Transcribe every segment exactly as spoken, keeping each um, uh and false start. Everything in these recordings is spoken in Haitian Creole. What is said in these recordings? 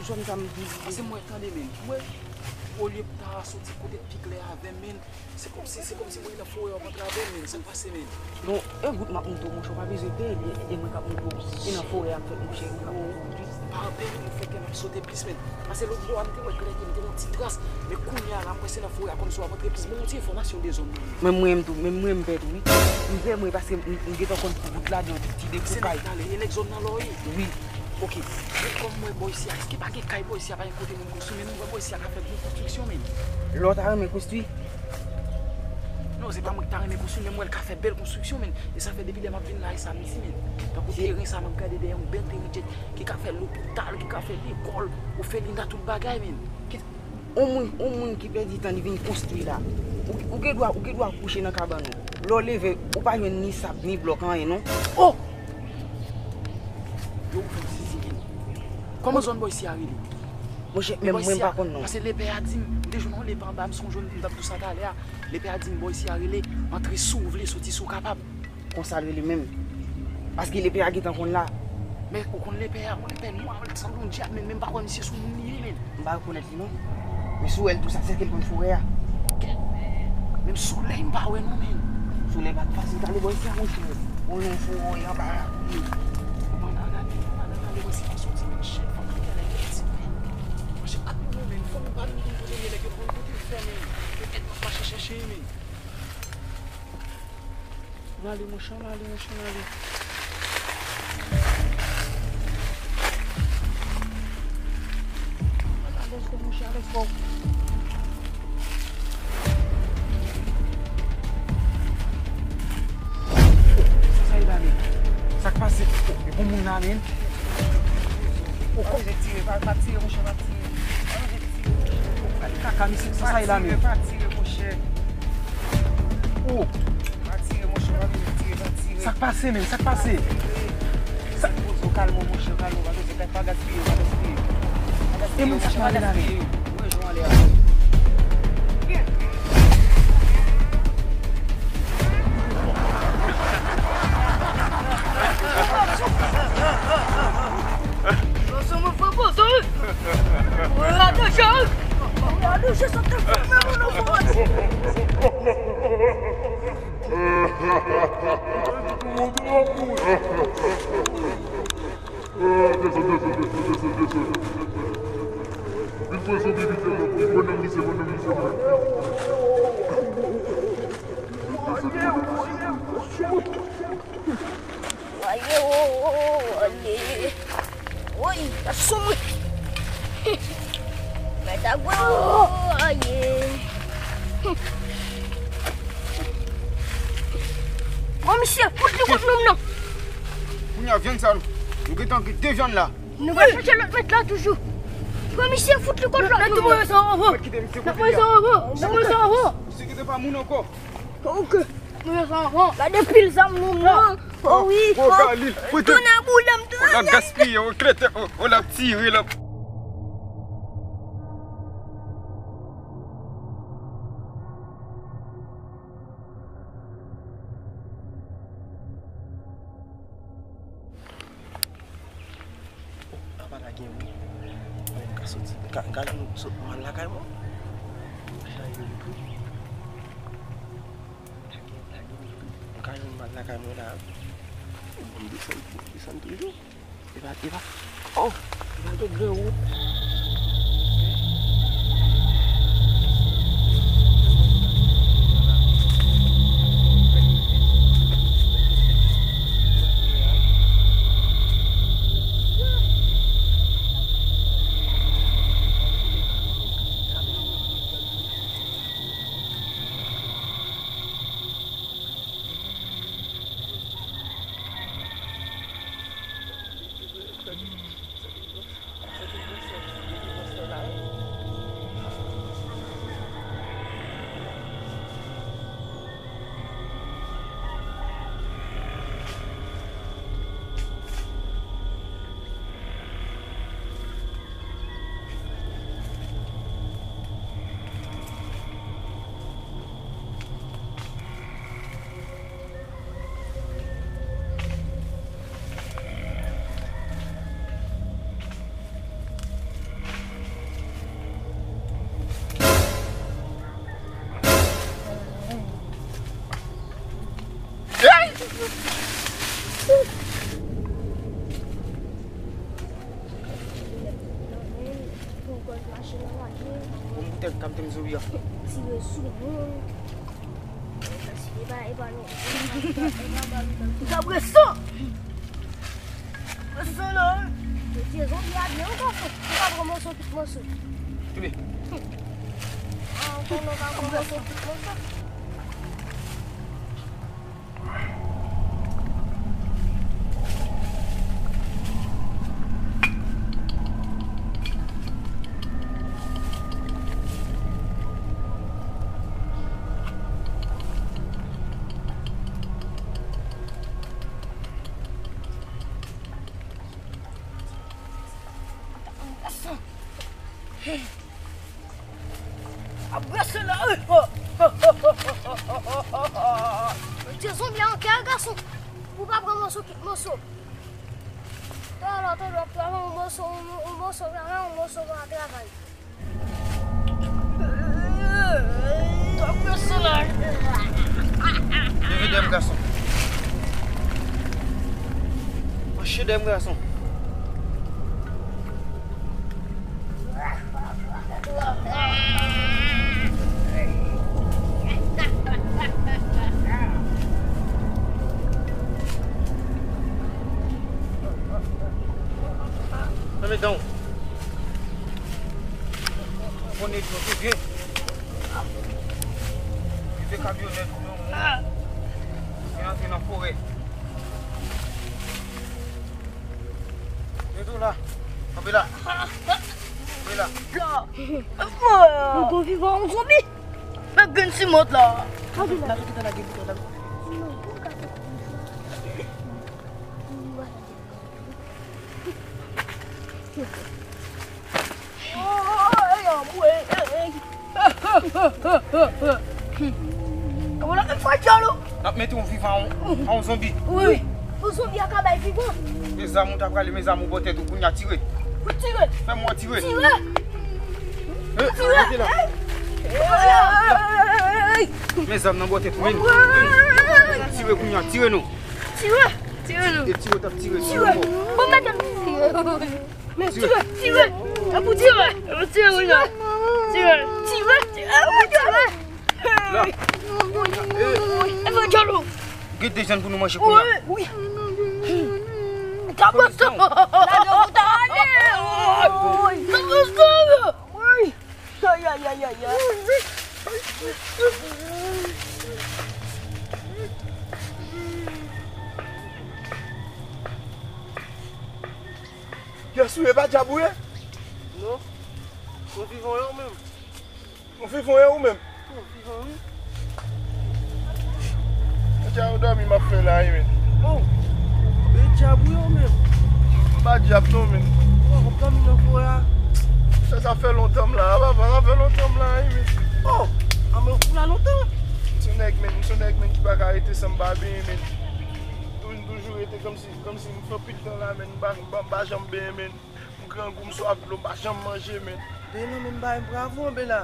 Sòm sa m di. Paske mwen tande, men. Mwen, olye pou ta soti kote pi klè avè m, men. Se kòmsi, se kòmsi mwen nan forè a, w ap antrave m, men. Sa k pase, men? Bon, e gout m ap montre w, monchè, w pa bezwen pè, e, e mwen k ap montre w. E nan forè a m fèt, monchè, e mwen k ap montre w tou. Pa pè, men, fè kè m ap sote plis, men. Paske lòt bò a, m te wè klè ke m te wè yon ti tras. Men kounye a la, m wè se nan forè a kòmsi w ap antre plis. Ban m yon ti enfòmasyon de zòn nan. Men mwen menm tou, men mwen m pè tou, wi. M pè mwen paske m, m gentan konn wout la, gen yon ti dekoupaj. Se nèg la, e nèg zòn nan la w ye? Wi. Ok. Men kòm m wè bò isi a, èske pa gen kay bò isi a, pa gen kote moun konstwi, men m wè bò isi a ka fè gwo konstriksyon, men. Lè w ta renmen konstwi? Non, se pa mwen ki ta renmen konstwi, men m wè l ka fè bèl konstriksyon, men. E sa fè depi lè m ap vin la, e sa m di, men. Tankou teren sa, m ap gade dèyè yon bèl teren djèt ki ka fè lopital, ki ka fè lekòl, ofelina, tout bagay, men. Ki On moun, on moun ki pèdi tan, li vin konstwi la. Ou, ou gen dwa, ou gen dwa kouche nan kabann ou. Lè w leve, ou pa jwenn ni sab, ni blòk, anyen, non. Oh! Yo, ou fè m sezi, men. Kòman zòn bò isi a rele? Monchè, menm mwen m pa konn non. Paske lepè a di m, m te jwenn yon lepè anba, m sonje w, m t ap di w sa talè a. Lepè a di m bò isi a rele antre si w vle, soti si w kapab. Konsa l rele menm. Paske lepè a gentan konn la. Men ou konn lepè a, yon lepè nwa, l sanble yon dyab, men, men m pa kwè misye sou moun li ye, men. M pa rekonèt li non. Men si w wè l tou sa, sèke l konn forè a. Kèt, men. Menm solèy m pa wè non, men. Solèy pa t fasil, gade bò isi a, monchè. Ou yon forè anba la, wi. Manman gade, manman gade, wè si pa soti, men, chèf, fòk nou gade lè ti, men. Monchè, ap nou, men, fò nou pa vin kote m ye, nèg yo konn kote m fè, men. Yo kèt m ap mache chèche, men. Ann ale, monchè, ann ale, monchè, ann ale. Alèz fò, monchè, alèz fò. Sa, sa ye la, men? Sa k pase? Oh, e pou moun la, men. Oh, oh. Pa tire, pa, pa tire, monchè, pa tire. Pa tire, monchè. Oh, gade kaka, misye, sa, sa ye la, men? Pa tire, pa tire, monchè. Oh. Pa tire, monchè, pa vin tire, pa tire. Sa k pase, men? Sa k pase? Sa... Poze w, kalme w, monchè, kalme w, pa bezwen, pa gaspiye, pa gaspiye. Pa gaspiye, monchè, pa gaspiye. Mwen jwenn anlè a. Sa, sa mwen fè poze, wi. Mwen radanje, wi. Mwen radanje, sa te fè mwen, mwen, mwen. Desann, desann, desann, desann, desann. Vin pran zonbi, vin pran zonbi, pran nan misye, pran nan misye. Desann, desann, desann. Aye, o, o, aye. Woy, gason mwen. Mèt a gwe, o, aye. Bon, misye, fout li kont nonm nan. Kounye a, vyann sa, nou gentan gen de vyann la. Nou va chache lòt mèt la toujou. Bon, misye, fout li kont lòt nonm nan. N ap voye sa anvan. N ap voye sa anvan. N ap voye sa anvan. Misye gentan pa moun ankò. Ok. Gade pil zam nou nan. O wi. O, Galil, tonnè boule m, tonnè. O, l ap gaspiye, o, krete, o, o, l ap tire, l ap... O, apa la gen wi. Mwen ka soti, m ka, m ka jwenn sot, m al lakay mwen. Chaje wi tou. Lage, lage wi tou. M ka jwenn m al lakay mwen la. M desann, m desann toujou. E pa, e pa, o, e pa gen grenn wout. Pou m koz mache nan mache. Bon, poutèt kap te m sou li a. Tire sou moun. E pa, e pa nou. Ou ka bwè san. Bwè san la. Mesye, zonbi a byen, ou ka fè. Ou ka pran moso, tout moso. Tande. Ah, ou konnen ou ka pran moso, tout moso. Ap brase la. Mesye, zonbi a antre a, gason. Ou pa pran moso, kit moso. Talè, talè, w ap travay yon moso, yon, yon moso travay, yon moso pa travay. Leve dèyè m, gason. Mache dèyè m, gason. Nan men dan w. Konnen nou te byen. Kite kamyonèt ou nan moun. Li antre nan forè. Rete w la. Kanpe la. Kanpe la. Yon bon vivan, yon zonbi. Mèt grenn ti mòd la. Kanpe la. Lage bouton, lage bouton, lage bouton. N ap mete w vivan a yon, a yon zonbi. Wi. Pou zonbi a ka bay vivan. Men zam ou ta prale, men zam ou bò tèt ou, kounye a tire. Tire. Fè m wè tire. Tire. Eh, tire. Rete la. Men zam nan bò tèt ou, men. Tire kounye a, tire non. Tire. Tire non. E tire w t ap tire. Tire. Bon, mete m tire. Men tire, tire. E pou tire. E pou tire, wi, non. Tire. Tire. Tire. E pou tire. La. E pou tire. Gen de jèn pou nou manje kounye a. Wi, wi. Kabòs. Lage ou ta ale. Kabòs. Wi. Ay, ay, ay, ay, ay. Pyès ou ye, pa dyab ou ye? Non. Mwen vivan, e ou menm? Mwen vivan, e ou menm? Mwen vivan, wi. Sa ou dòmi m ap fè la, wi, men. Oh, e dyab ou ye ou menm? M pa dyab non, men. Oh, w ap dòmi nan forè a? Sa, sa fè lontan m la, papa, sa fè lontan m la, wi, men. Oh, a men ou la lontan? M se nèg, men, m se nèg, men, ki pa ka rete san m pa benyen, men. Tou, m toujou rete kòmsi, kòmsi m fè anpil tan la, men, m pa, m pa, m pa janm benyen, men. M grangou, m swaf dlo, m pa janm manje, men. Depi lè men m bay bravo, anben la.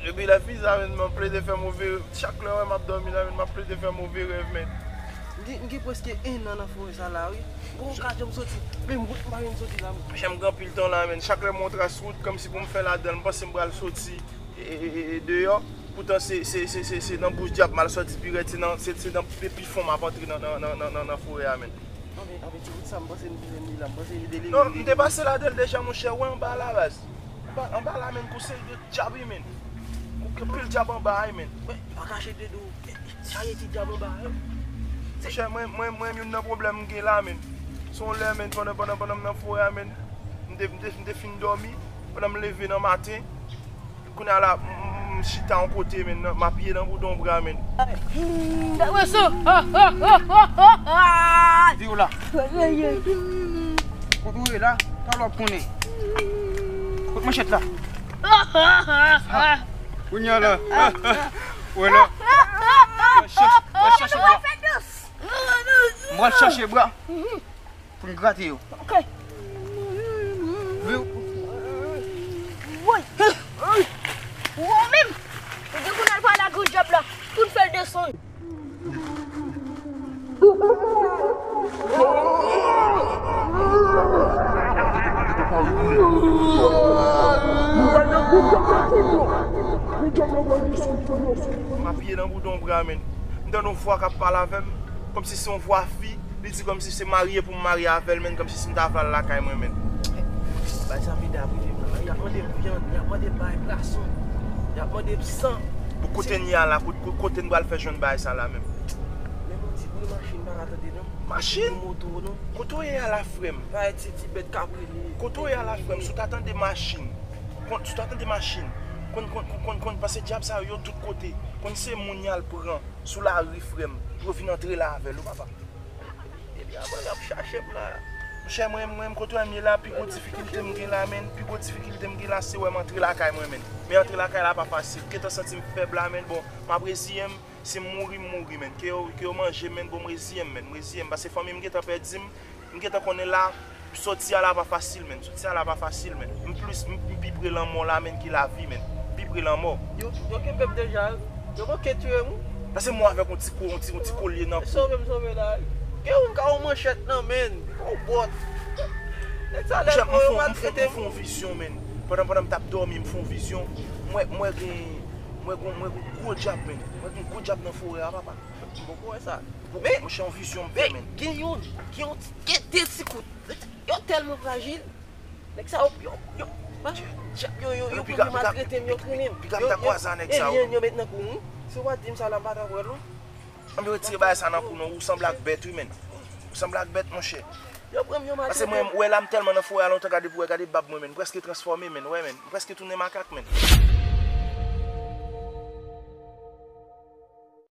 Depi lè fini sa, men, m ap plede fè move rèv. Chak lè w wè m ap dòmi la, men, m ap plede fè move rèv, men. M gen, m gen prèske en an nan forè sa la, wi. Bon, m ka janm soti. Men m wout m pa janm soti la, men. Monchè, m gen anpil tan la, men. Chak lè m wè yon tras wout, kòmsi pou m fè ladan l, m panse m pral soti e, e, e, e, deyò. Poutan se, se, se, se, se nan bouch dyab m al sòti pi rèd, se nan, se, se nan, depi fon m ap antre nan, nan, nan, nan, nan, nan forè a, men. Anben, anben, ti bout sa, m panse m konnen li la, m panse li delire. Non, m te pase ladan l deja, monchè, wè anba la, baz. Anba, anba la, men, gon seri de dyab, wi, men. Gon anpil dyab anba, wi, men. Mwen, m pa kache de di w, sa ye ti dyab anba, wi. Monchè, mwen, mwen, mwen, youn nan pwoblèm m gen la, men. Se yon lè, men, pandan, pandan, pandan m nan forè a, men, m te, m te, m te fin dòmi, pandan m leve nan maten, Kounye a la, m, m, m chita yon kote, men, nan, m apiye nan boudon bra, men. Di w la. Kote w ye la, talè w ap konnen. Kot manchèt la? Ha, kounye a la. Wè la. Mwen chache, mwen chache bra. Mwen chache bra. Pou n grate yo. Ok. Wi. Woy. Ou menm. Ou gen pou n al pale ak gwo dyab la. Pou n fè l desann. M apiye nan boudon bra, menn. M tande yon vwa k ap pale avè m, kòmsi se yon vwa fi. Li di kòmsi se marye pou m marye avè l, menn, kòmsi si m ta vle al lakay mwen, menn. Bay sa pede ap rive m la. Y ap mande m vyann, y ap mande m bay pwason, y ap mande m san. Bon, kote n ye a la, kot- kot- kote n pral fè jwenn bagay sa la menm? Men m di bri machin pa ka tande non. Machin? Bri moto non. Kote w ye a la, frè m? Bay ti ti bèt k ap rele. Kote w ye a la, frè m? Si w ta tande machin, konn, si w ta tande machin, konn, konn, konn, konn, konn, paske dyab sa yo, yo tout kote. Konn se moun y al pran sou lari, frè m, pou yo vin antre la avè l, wi, papa. Depi avan y ap chache m la. Monchè, mwen, mwen, kote w ye la, pi gwo difikilte m gen la, menn. Pi gwo difikilte m gen la, se wè m antre lakay mwen, menn. Men antre lakay la pa fasil. M gentan santi m fèb la, menn. Bon, m ap reziye m. Si m mouri, m mouri, menn. Ke yo, ke yo manje m, menn. Bon, m reziye m, menn. M reziye m. Paske fanmi m gentan pèdi m. M gentan konnen la, soti a la pa fasil, menn. Soti a la pa fasil, menn. M plis, m, m pi pre lanmò la, menn, ki lavi, menn. M pi pre lanmò. Yo, yo kenbe m deja. Yo manke tiye m. Paske mwen avèk yon ti ko-, yon ti, yon ti kolye nan kou. Sove m, sove la. Gen yon ka yon manchèt nan men l, yon bòt. Nèg sa lè yo maltrete m. Monchè, m fè yon vizyon, menn. Pandan, pandan m t ap dòmi, m fè yon vizyon. Mwen, mwen gen, mwen gen, mwen gen gwo dyab, menn. Mwen gen gwo dyab nan forè a, papa. M poko wè sa. Men, monchè, yon vizyon m fè, menn. Gen yon, gen yon ti, gen de ti kout. Yo tèlman frajil. Nèg sa yo, yo, yo, yo, yo, yo pran m, yo maltrete m, yo trennen m. Piga m ta kwaze a nèg sa yo. Yo, yo, yo met nan kou m, wi. Si w pa t di m sa la, m pa t ap wè l, non. Ann, yo retire bagay sa nan kou nou, ou sanble ak bèt, wi, menn. Ou sanble ak bèt, monchè. Yo pran m, yo maltrete m. Paske mwen, wè la, m tèlman nan forè a lontan, gade pou wè, gade bab mwen, menn. M prèske transfòme, menn, wè, menn. M prèske tounen makak, menn.